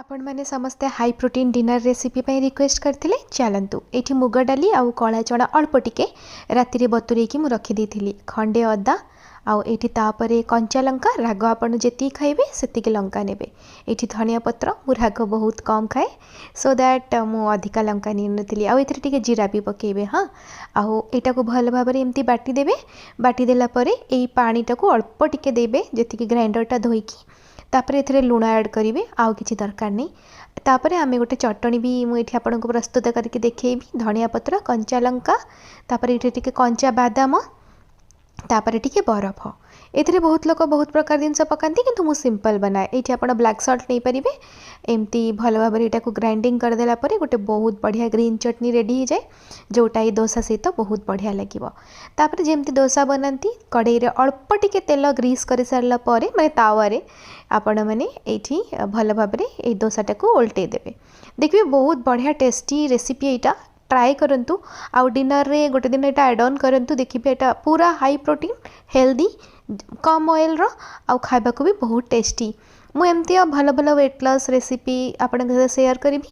ଆପଣମାନେ ସମସ୍ତେ high protein dinner recipe ପାଇଁ ରିକ୍ୱେଷ୍ଟ କରିଥିଲେ। ଚାଲନ୍ତୁ, ଏଇଠି ମୁଗ ଡାଲି ଆଉ କଳା ଚଣା ଅଳ୍ପ ଟିକେ ରାତିରେ ବତୁରେଇକି ମୁଁ ରଖିଦେଇଥିଲି, ଖଣ୍ଡେ ଅଦା, ଆଉ ଏଇଠି ତାପରେ କଞ୍ଚା ଲଙ୍କା। ରାଗ ଆପଣ ଯେତିକି ଖାଇବେ ସେତିକି ଲଙ୍କା ନେବେ। ଏଇଠି ଧନିଆ ପତ୍ର। ମୁଁ ରାଗ ବହୁତ କମ୍ ଖାଏ, ସୋ that ମୁଁ ଅଧିକା ଲଙ୍କା ନେଇନଥିଲି। ଆଉ ଏଥିରେ ଟିକେ ଜିରା ବି ପକାଇବେ। ହଁ, ଆଉ ଏଇଟାକୁ ଭଲ ଭାବରେ ଏମିତି ବାଟିଦେବେ। ବାଟିଦେଲା ପରେ ଏଇ ପାଣିଟାକୁ ଅଳ୍ପ ଟିକେ ଦେବେ, ଯେତିକି ଗ୍ରାଇଣ୍ଡରଟା ଧୋଇକି। ତାପରେ ଏଥିରେ ଲୁଣ ଆଡ଼୍ କରିବେ, ଆଉ କିଛି ଦରକାର ନାହିଁ। ତାପରେ ଆମେ ଗୋଟେ ଚଟଣି ବି ମୁଁ ଏଇଠି ଆପଣଙ୍କୁ ପ୍ରସ୍ତୁତ କରିକି ଦେଖେଇବି। ଧନିଆ ପତ୍ର, କଞ୍ଚା ଲଙ୍କା, ତାପରେ ଏଇଠି ଟିକେ କଞ୍ଚା ବାଦାମ, ତାପରେ ଟିକେ ବରଫ। ଏଥିରେ ବହୁତ ଲୋକ ବହୁତ ପ୍ରକାର ଜିନିଷ ପକାନ୍ତି, କିନ୍ତୁ ମୁଁ ସିମ୍ପଲ୍ ବନାଏ। ଏଇଠି ଆପଣ ବ୍ଲାକ୍ ସଲ୍ଟ ନେଇପାରିବେ। ଏମିତି ଭଲ ଭାବରେ ଏଇଟାକୁ ଗ୍ରାଇଣ୍ଡିଙ୍ଗ କରିଦେଲା ପରେ ଗୋଟେ ବହୁତ ବଢ଼ିଆ ଗ୍ରୀନ୍ ଚଟଣି ରେଡ଼ି ହେଇଯାଏ, ଯେଉଁଟା ଏଇ ଦୋସା ସହିତ ବହୁତ ବଢ଼ିଆ ଲାଗିବ। ତାପରେ ଯେମିତି ଦୋସା ବନାନ୍ତି, କଡ଼େଇରେ ଅଳ୍ପ ଟିକେ ତେଲ ଗ୍ରୀସ୍ କରିସାରିଲା ପରେ, ମାନେ ତାୱାରେ, ଆପଣମାନେ ଏଇଠି ଭଲ ଭାବରେ ଏଇ ଦୋସାଟାକୁ ଓଲଟେଇ ଦେବେ। ଦେଖିବେ, ବହୁତ ବଢ଼ିଆ ଟେଷ୍ଟି ରେସିପି ଏଇଟା। ଟ୍ରାଏ କରନ୍ତୁ ଆଉ ଡିନରରେ ଗୋଟେ ଦିନ ଏଇଟା ଆଡ଼୍ ଅନ୍ କରନ୍ତୁ। ଦେଖିବେ, ଏଇଟା ପୁରା ହାଇ ପ୍ରୋଟିନ୍, ହେଲ୍ଦି, କମ୍ ଅଏଲ୍ର ଆଉ ଖାଇବାକୁ ବି ବହୁତ ଟେଷ୍ଟି। ମୁଁ ଏମିତି ଆଉ ଭଲ ଭଲ ୱେଟ୍ ଲସ୍ ରେସିପି ଆପଣଙ୍କ ସହିତ ସେୟାର କରିବି।